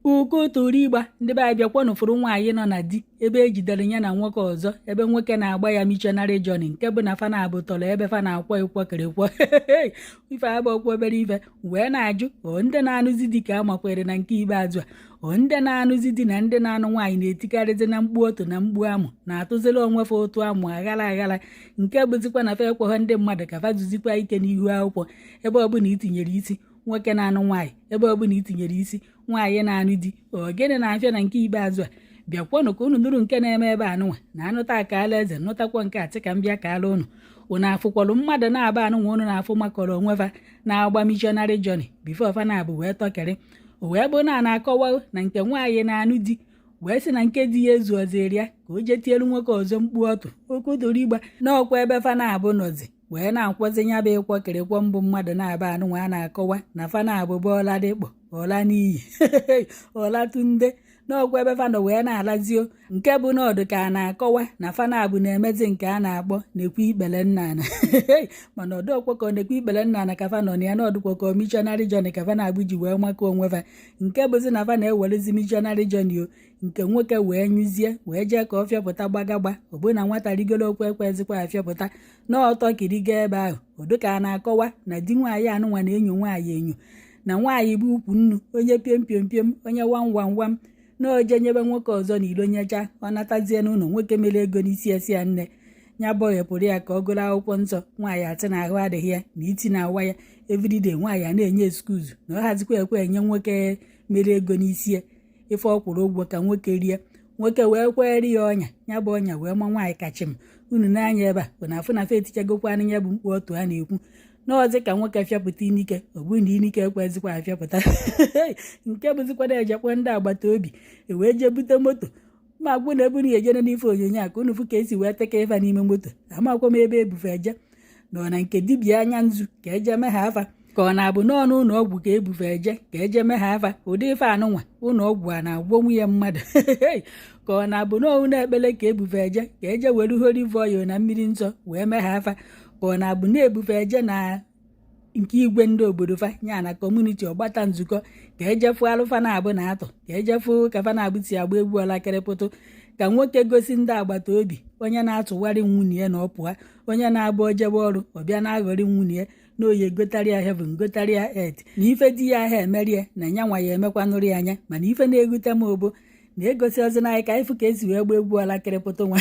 Ukotorigba ndị be anyị, bịakwanụ fụrụ nwaanyị nọ na di ebe ejidere ya na nwoke ọzọ, ebe nwoke na-agba ya missionary journey, nke bụ na fa na-abụ tọrọ ebe fa na-akwọ ịkwọkịrịkwọ. Ife abụọkwa obere ife. Wee na-ajụ o, ndị na-anụzi di ka a makwere na nke ikpeazụ a, o ndị na-anụzi di na ndị na-anụ nwaanyị na-etikarịzi na mkpu otu na mkpu amụ, na-atụziri onwe fa ụtụ amụ aghara aghara, nke bụzikwa na fa ekweghọ ndị mmadụ ka fa zuzikwa ike n'ihu akwụkwọ. Ebe ọbụla itinyere isi nwoke na-anụ nwaanyị, ebe ọbụla itinyere isi nwaanyị na-anụ di, ọ gịnị na-afịa na nke ikpeazụ a? Bịakwanụ ka unu nụrụ nke na-eme ebe anụnwa na anụta akaala eze nụtakwa nke atị ka m bịa kaala unu. Unu afụkwalụ mmadụ na-aba anụnwa unu na-afụ makọrọ onwe fa na-agba missionary journey before fa na-abụ wee tọkịrị. O wee bụ na a na-akọwa na nke nwaanyị na-anụ di wee sị na nke di ya ezu ọzọ ya ka o jee tielu nwoke ọzọ mkpu ọtụ okotorigba n'ọkwa ebe fa na-abụ nọzi wee na-akwọzi ya bụ ịkwọkịrịkwọ mbụ mmadụ na-aba anụnwa a na-akọwa na fa na-abụba ọla dịkpọ ọla n'iyi ọla tunde n'ọkwa ebe fa nọ wee na-alazio, nke bụ n'ọdụ ka a na-akọwa na fa na-abụ na-emezi nke a na-akpọ nekwe ikpele nna ana. Mana ọdụ ka ọ nekwe ikpele nna ana ka fa nọ na ya, n'ọdụkwa ka missionary journey ka fa na-abụ ji wee makọ onwe fa, nke bụzi na fa na-ewerezi missionary journey o. Nke nwoke wee nyụzie wee jee ka ọ fịọpụta gbagagba ọ bụ na nwata rigoro okwu ekwezikwa afịọpụta n'ọtọ kiriga ebe ahụ. Ọdụ ka a na-akọwa na di nwaanyị anụnwa na-enyo nwaanyị enyo na nwaanyị bụ ukwu nnu, onye piem piem piem, onye wam wam wam, na oje nyebe nwoke ọzọ na ilo nyecha. Ọ natazie n'ụlọ, nwoke mere ego n'isi esi ya nne ya bọghepụrụ ya ka ọ gụrụ akwụkwọ nsọ. Nwaanyị atị na ahụ adịghị ya na iti na-awa ya everyday. Nwaanyị a na-enye excuse na ọ hazikwa ekwe enye nwoke mere ego n'isi ya ife ọ kwụrụ ụgwọ ka nwoke rie. Nwoke wee kwere ya ọnya, ya bụ ọnya wee ma nwaanyị kachim unu n'anya ebe a bụ na afụ na fa etichagokwanụ ya bụ mkpu otu a na-ekwu n'ọzi ka nwoke fịapụta inike. Ọ bụrụ na inike ekwezikwa afịapụta, nke bụzikwana ejekwa ndị agbata obi ewee jee bute moto ma gwụ na eburu ya ejere n'ife onyonyo a ka unu fụ ka esi wee teka ịfa n'ime moto. Amakwa m ebe ebufe eje nọ na nke dibịa anya nzu ka eje mee ha afa, ka ọ na-abụ n'ọnụ ụlọ ọgwụ ka ebufe eje ka eje mee ha afa. Ụdị ife anụnwa, ụlọ ọgwụ a na-agwọ nwunye mmadụ, ka ọ na-abụ n'ọnụ ekpele ka ebufe eje ka eje were olive oil na mmiri nsọ wee mee ha afa, ka ọ na-abụ na-ebufe eje na nke igwe ndị obodo fa nya na community ọgbata nzukọ ka ejefu alụfa na-abụ na atọ, ka ejefu ka fa na-abụ si agba egwu ọlakịrịpụtụ, ka nwoke gosi ndị agbata obi onye na-atụgharị nwunye ya na ọ pụọ, onye na-abụ ojebe ọrụ ọbịa na-aghọrị nwunye ya na oyi egotarịa heaven, gotarịa earth, na ife di ya ahụ emerie na nya nwa ya emekwanụrụ ya anya. Mana ife na-egute m obo na-egosi ozi n'anyị ka anyị fụ ka esi wee gba egwu ọlakịrịpụtụ nwa,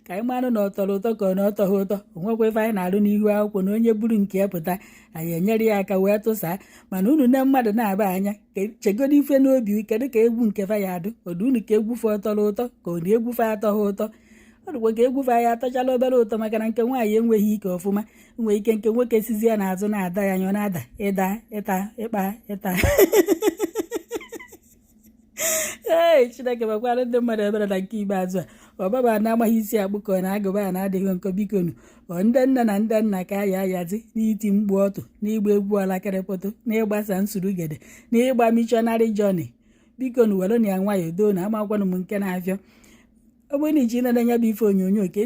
ka anyị marụ na ọ tọrọ ụtọ ka ọ na ọ tọghị ụtọ. Onwekwa ife anyị na-arụ n'ihu akwụkwọ na onye buru nke ya pụta, anyị enyere ya aka wee tụsaa. Mana unu ne mmadụ na-aba anya, chegodo ife n'obi, kedu ka egwu nke fa ya adụ ọdụ unu? Ka egwu fe tọrọ ụtọ ka ọ na egwu fe atọghị ụtọ? Ọ dịkwa ka egwu fe ya atọchala obere ụtọ, maka na nke nwaanyị enweghị ike ọfụma, nwee ike nke nwoke sizi ya n'azụ na-ada ya anya, ọ na-ada ịda ịta ịkpa ịta. Ee, Chineke mekwara ndị mmadụ ebere na nke ikpeazụ a. Ọbaba na-amaghị isi akpụ ka ọ na-agụba ya na-adịghị nkọ. Bikonu, ọ ndị nne na ndị nna ka aya ayazi n'iti mkpu ọtụ, n'ịgba egwu ọlakịrịpụtụ, n'ịgbasa nsurugede, n'ịgba missionary journey. Bikonu, were na ya nwayọọ doo na amakwanụ m nke na-afịọ. Ọ bụrụ na iji nene ya bụ ife onyonyo ka